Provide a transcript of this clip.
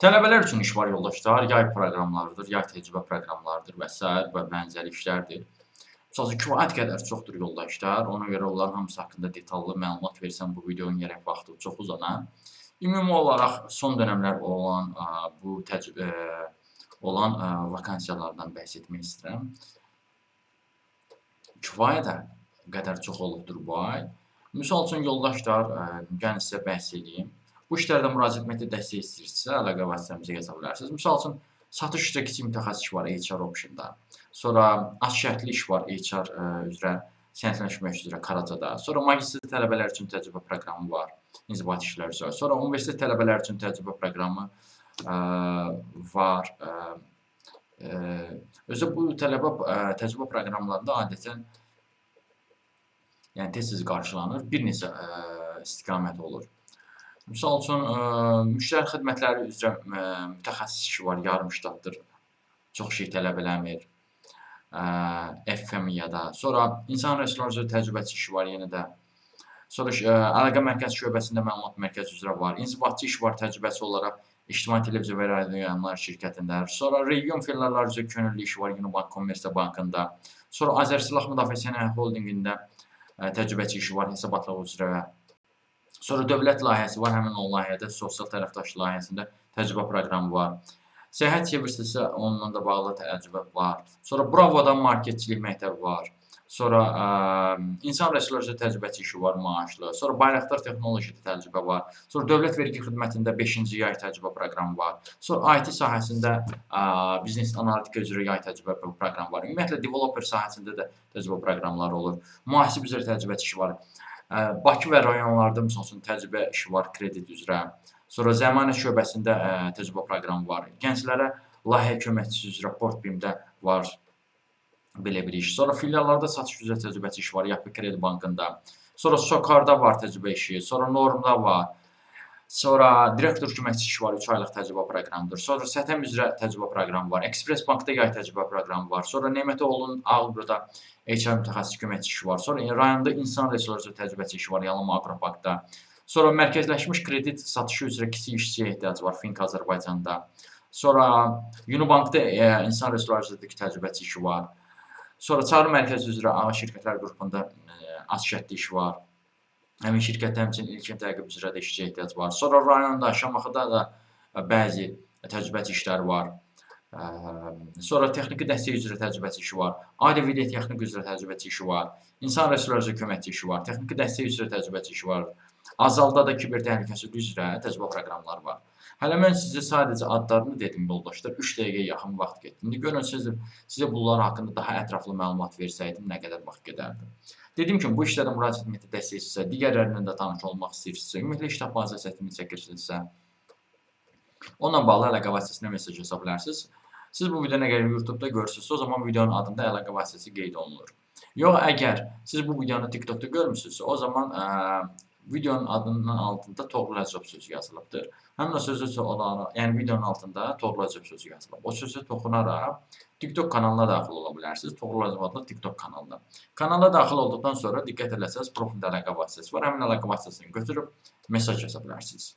Tələbələr üçün iş var yoldaşlar, yay proqramlarıdır, yay təcrübə proqramlarıdır və sair və bənzəri işlərdir. Misal üçün, kifayət qədər çoxdur yoldaşlar. Ona görə onların hamısı haqqında detallı məlumat versəm bu videonun gərək vaxtı çox uzanar. Ümumi olaraq son dönəmlər olan bu təcrübə olan vakansiyalardan bəhs etmək istəyirəm. Kifayət qədər çox olubdur bu ay. Misal üçün yoldaşlar, gəlin sizə bəhs edeyim. Bu işlərdə müraciət etməkdə dəstək istəyirsinizsə, əlaqə vasitəmizə yaza bilərsiniz. Misal üçün, satış üzrə kiçik mütəxəssis iş var HR option-da. Sonra az şərtli iş var HR üzrə, sənədləşmək üzrə Karacada. Sonra magistr tələbələr üçün təcrübə proqramı var, inzibati işlər üzrə. Sonra universitet tələbələr üçün təcrübə proqramı var. Özü bu tələbə təcrübə proqramlarında adətən yəni tez-tez qarşılanır, bir neçə istiqamət olur. Misal üçün, müştəri xidmətləri üzrə mütəxəssis işi var, yarım ştatdır, çox şey tələb eləmir. FM-ya da. Sonra insan resursları üzrə təcrübəçi işi var yenə də. Sonra əlaqə mərkəzi şöbəsində məlumat mərkəzi üzrə var. İnzibatçı iş var təcrübəsi olaraq İctimai Televiziya və Radio Yayımlar şirkətində. Sonra region filialları üzrə könüllü iş var Unibank Kommersiya Bankında. Sonra Azərsilah Müdafiə Sənaye Holdinqində təcrübəçi işi var hesabatlıq üzrə. Sonra dövlət layihəsi var. Həmin o layihədə sosial tərəfdaş layihəsində təcrübə proqramı var. Səyahət servisi isə onunla da bağlı təcrübə var. Sonra Bravo'da marketçilik məktəbi var. Sonra insan resursları üzrə təcrübəçi işi var maaşlı. Sonra Bayraqdar texnolojide təcrübə var. Sonra Dövlət Vergi Xidmətində 5-ci yay təcrübə proqramı var. Sonra IT sahəsində biznes analitika üzrə yay təcrübə proqramı var. Ümumiyyətlə developer sahəsində də təcrübə proqramları olur. Mühasib üzrə təcrübəçi işi var. Bakı və rayonlarda misal üçün təcrübə işi var kredit üzrə. Sonra zəmanət şöbəsində təcrübə proqramı var. Gənclərə layihə köməkçisi üzrə Portbimdə var belə bir iş. Sonra filiallarda satış üzrə təcrübəçi işi var Yapı Kredi Bankında. Sonra Sokarda var təcrübə işi, sonra Normda var. Sonra direktor köməkçisi işi var, 3 aylıq təcrübə proqramıdır. Sonra Sətəm üzrə təcrübə proqramı var. Ekspress Bankda yay təcrübə proqramı var. Sonra Nemətoğlu'nun Ağroda HR mütəxəssis köməkçi işi var. Sonra rayonda insan resursları üzrə təcrübəçi işi var Yalama Aqroparkda. Sonra mərkəzləşmiş kredit satışı üzrə kiçik işçiyə ehtiyac var Fink Azərbaycanda. Sonra Unibankda insan resursları üzrə təcrübəçi işi var. Sonra çağrı mərkəzi üzrə ağ şirkətlər qrupunda az şərtli iş var. Həmin şirkətdə həmçinin ilkin təqib üzrə də işçiyə ehtiyac var. Sonra rayonda, Şamaxıda da bəzi təcrübəçi işlər var. Sonra texniki dəstək üzrə təcrübəçi işi var. Audio video texnik üzrə təcrübəçi işi var. İnsan resursları üzrə köməkçi işi var. Texniki dəstək üzrə təcrübəçi işi var. Azalda da kiber təhlükəsizlik üzrə təcrübə proqramları var. Hələ mən sizə sadəcə adlarını dedim yoldaşlar. 3 dəqiqəyə yaxın vaxt getdi. İndi görün sizə bunlar haqqında daha ətraflı məlumat versəydim nə qədər vaxt gedərdi. Dediyim kimi bu işlərə müraciət etməkdə dəstək istəyirsinizsə, digərlərindən də tanış olmaq istəyirsinizsə, ümumiyyətlə iş tapmaqda çətinlik çəkirsinizsə, onunla bağlı əlaqə vasitəsinə mesaj yaza bilərsiniz. Siz bu videonu əgər YouTube-da görürsünüzsə, o zaman videonun adında əlaqə vasitəsi qeyd olunur. Yox, əgər siz bu videonu TikTokda görmüsünüzsə, o zaman videonun adının altında Toğrul Əcəb sözü yazılıbdır. Həmin o sözü olaraq, yəni videonun altında Toğrul Əcəb sözü yazılıb. O sözə toxunaraq TikTok kanalına daxil ola bilərsiniz. Toğrul Əcəb adlı TikTok kanalına. Kanala daxil olduqdan sonra diqqət eləsəniz profildə əlaqə vasitəsi var. Həmin əlaqə vasitəsini götürüb mesaj yaza bilərsiniz.